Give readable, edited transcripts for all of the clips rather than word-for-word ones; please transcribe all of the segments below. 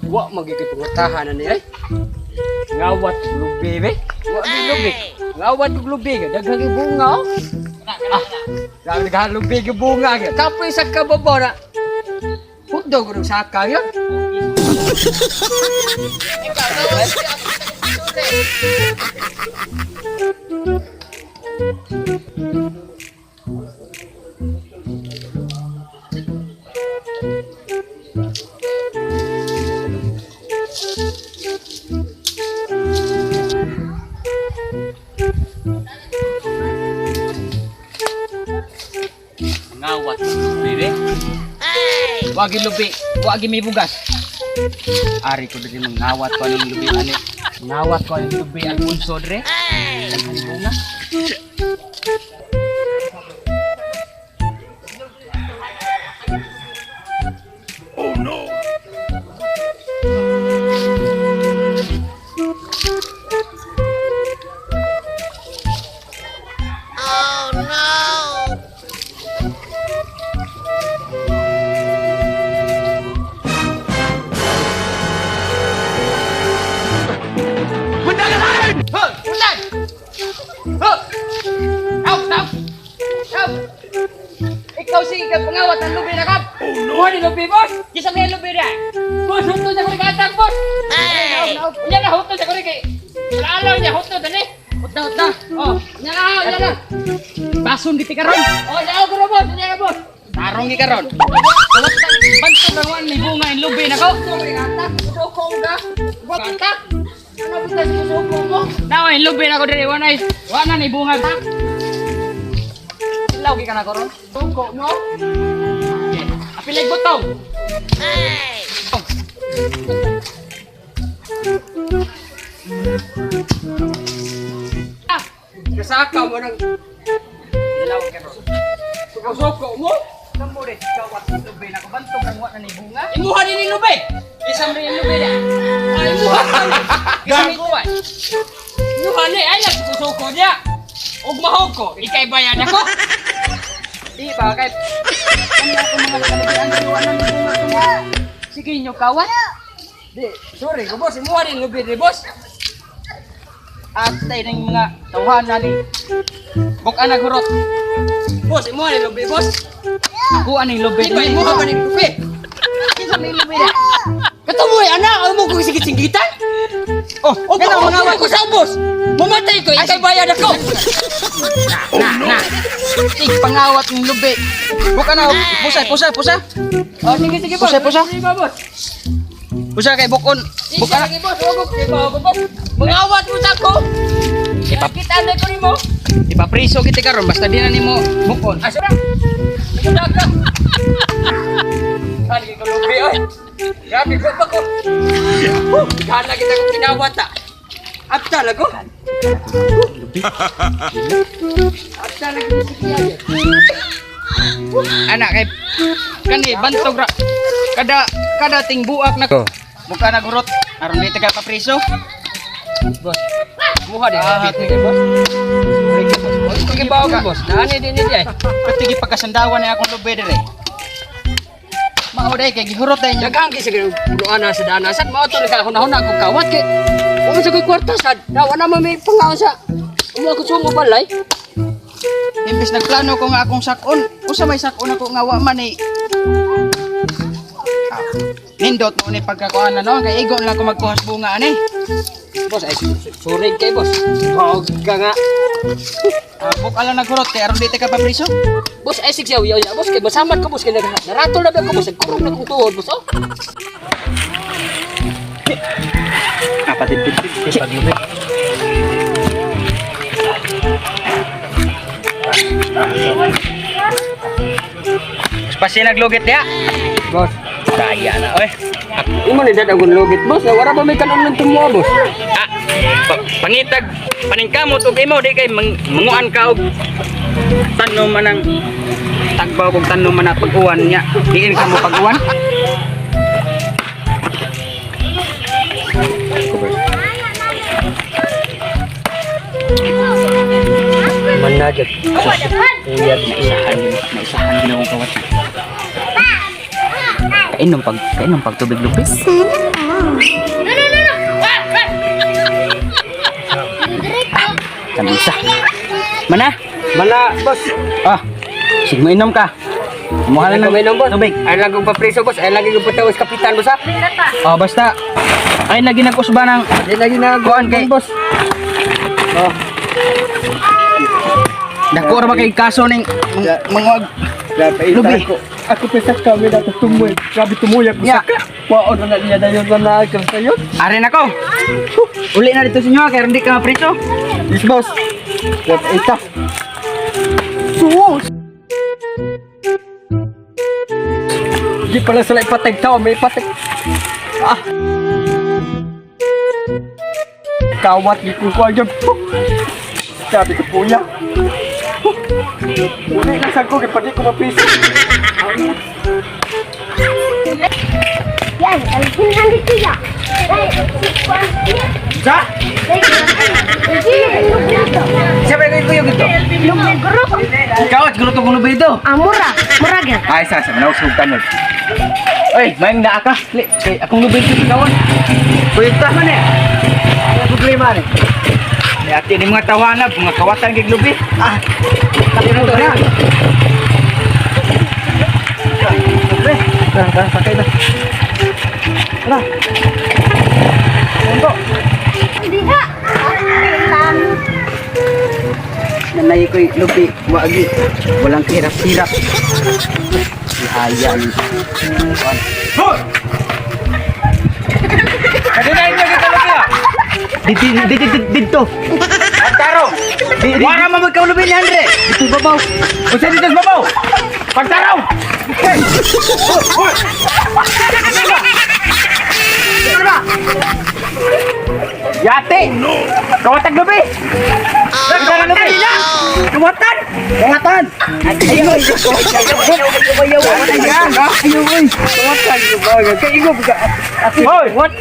Wa magiging pangutahan na niya eh. Ngawat og lubi be. Wa gi lubi. Ngawat og lubi ga daghang gi bunga oh. Ah, daghan lubi gi bunga ga. Kapoy sa kababaw na. Hugdaw ko ng saka yun. Ngawat og lubi be. Wa gi lubi, wa gi may bugas. Ari ko diri mangawat ko aning lubi ani. Ngawat ko aning lubi Alfonso dre. Daghang bunga. Oh no! Huh, ulan! Huh! Out, out! Out! Ikaw sige ka pangawat ang lubi na kap! Oh no! Buha ni lubi, boss! Gisa may lubi na! Boss, huto sa kuri katang, boss! Hey! Unya na, huto sa kuri kay... Alaw niya, huto tani! Huta, huta! Oh, unya na, unya na! Bason giti karon. Oh, unya ko boss! Unya na, boss! Tarong gi karon. Kawat ta bantog ang wan may bunga in lubi nako. Sorry, atak! Suko ka! Atak! Ano ba sa suko mo? Nawa in lubi nako diri wa nay. Wa na ni bunga. Ilaw ka na karon? Suko mo? Apilay butong. Hey! Ah! Kasaka mo ng... Ilaw karon. Suko mo? Kambo re kawat in lubi nako bantog ang wa na ni bunga. Imuha ni ni lubi! Isang rin in lubi da. Ay, imuha! Isang ni kuwan. Imuha ni! Ay, nagsusuko niya! Ug mahog ko, ikay bayad ako! Di ba kay ano ako mga kalabian diri wa na ni bunga tumo. Sige inyo kawat. Di, sorry ko boss, imuha ni lubi ni boss! Atay ning mga tawhan na ni. Buk-an naghurot. Boss, imuha ni lubi, boss! Ako aning lubi Di ba, imuha ba ni lubi? Kinsa may lubi da? Katumoy, anak! Ano mo kung sigit-sigitan? Oh, O kana mga mga ko sa boss! Mamatay ko, ikay bayad ako! Na, na. Ik pangawat ng lubi. Buka na, pusa, pusa, pusa. Oh, sige, sige, boss! Pusa, pusa. Sige, boss! Pusa kay bukon. Sige, Buka na. sige, boss! Huwag ko, sige, boss! Mangawat mo sa ako! Kita na ko nimo! Ipapriso kita karon basta di na nimo bukon. Ah, sura! Nagunda ka! Saan ko lubi, oy! Grabe ko pa ko! Gana kita kong kinawata! Abta lago! Abta lago sa kiya. Anak kay kani bantog ra. Kada kada ting buak na. Buka na gurot. Aron di taga papriso. Boss, muha din ah, bit boss. Boss, Sige bawo ka. Boss. Naani din ni ay. Pati gipagkasandawan ni akong lubi dire. Mao day kay gihurot day niya. Daghang kay sa punuan na sa danasan, mao to nagkahuna-huna akong kawat kay wa man sa ko'y kwarta sad. Na wala man may pangaon sa umo ako sumo balay. Imbes nagplano ko nga akong sakon, usa may sakon ako nga wa man eh. Ah, nindot mo ni pagkakuan na no, kay igo na lang ko magkuhas bunga ani. Boss, ay sorry kay boss. Hog ka nga. Ah, buk ala naghurot kay aron di ta ka papriso. Boss, ay sig siya uyaw boss kay masamad ko boss kay naratol na ba ko boss, nagkurog na kong tuhod boss oh. Kapatid pit paglubi. Pasi naglugit diya. Boss, Kaya na oy. imo ni dad akong lugit boss, na wala ba may kanon ng tumuo boss. Ah, pangitag paningkamot og imo di kay manguan ka og tanom man ang tagbaw kog tanom man ang pag-uwan niya. Diin ka mo pag-uwan. Manajat. Uyag na isahan gid akong kawat. Kainom pag tubig lubi. No, no, no, no. Kamisa. Mana? Mana, boss. Ah. Sige mo inom ka. Muha Ano na ko ng inom, boss? tubig. Ay lagi kong papreso, boss. Ay lagi kong patawag sa kapitan, boss, ha? Oh, basta ay lagi nagkusba ng Ay lagi na kuan kay boss. Oh, Dako ra ba kay kaso ning mangwag grabe Lubi. Ako, ako pa sa kami na tumuy. Grabe tumuyak ko Ya. sa ka. Waon na niya dayon na na sayon. Are na ko. Uli na dito sa inyo kay hindi ka mapriso. Yes, boss. Grabe ita. Sus! Di pala sila ipatag tao, may ipatag. Ah! Kawat ni kuko yun. Sabi ko po niya. Uli lang sa ko, kaya pati ko mapiso. Yan, ang 100 kuya. Sa? Sa ba kayo gito? Ikaw at gruto kong lubi dito. Ah, mura. Mura gyud. Ay sa sa manaw sa tanod. Oy, mayang naa ka. Li, kay akong lubi dito kawan. Kuya man eh. Ano problema ni? Ni ate ni mga tawanab, mga kawatan kay lubi. Ah. Tayo na to na. Tara, tara, sakay na. Tara. Punto. Diha. Lang. Nanay ko'y lubi, wagi. Walang hirap-hirap. Ihaya ni. Kanina inyo kita lubi ah. Dito, dito, dito, dito. Pagtaro. Wala man magkaulubi ni Andre. Dito babaw. Unsa dito sa babaw? Pagtaraw. Hey! Yate! Kawatag lubi! Kawatan lubi! Kawatan! Kawatan! Ayaw, ayaw, ayaw, ayaw, Kawatan! Kaigo ka! Hoy! What?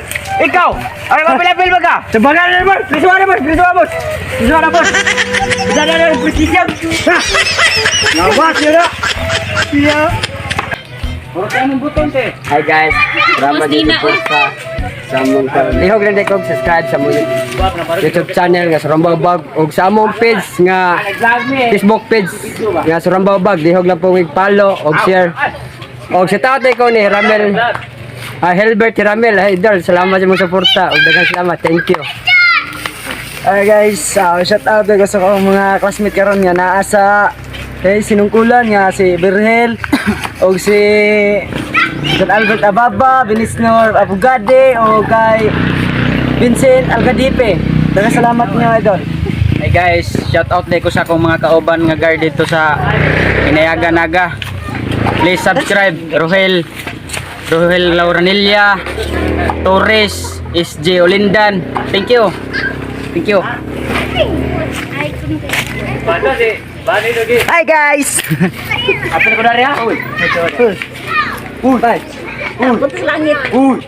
Ikaw! Ano ba pilapil ba ka? Sa bangal na boss! Prisuha na boss! Prisuha boss! Prisuha na boss! Prisuha na boss! Prisuha! Ha! Nawas yun na! Yeah! Hi guys, salamat dito po sa among lihog lang ko subscribe sa among YouTube channel nga Surambao Bag ug sa among page nga Facebook page nga Surambao Bag. Lihog lang po mig follow og share. Og sa tatay ko ni Ramel, ah, Helbert Ramel, hey idol, salamat sa imong suporta ug daghang salamat. Thank you. Hi guys, shout out ko sa akong mga classmate karon nga naa sa kay sinungkulan nga si Birhel og si John Albert Ababa, Benisnor Abugade o kay Vincent Algadipe. Daghang salamat niyo, idol. Hey guys, shout out ko sa akong mga kauban nga guard dito sa Inayaga Naga. Please subscribe Rohel Rohel Lauranilla Torres SJ Olindan. Thank you. Thank you. Hi guys. Apil ko dari ha. Uy. Uy. Bye. Punta sa langit. Uy!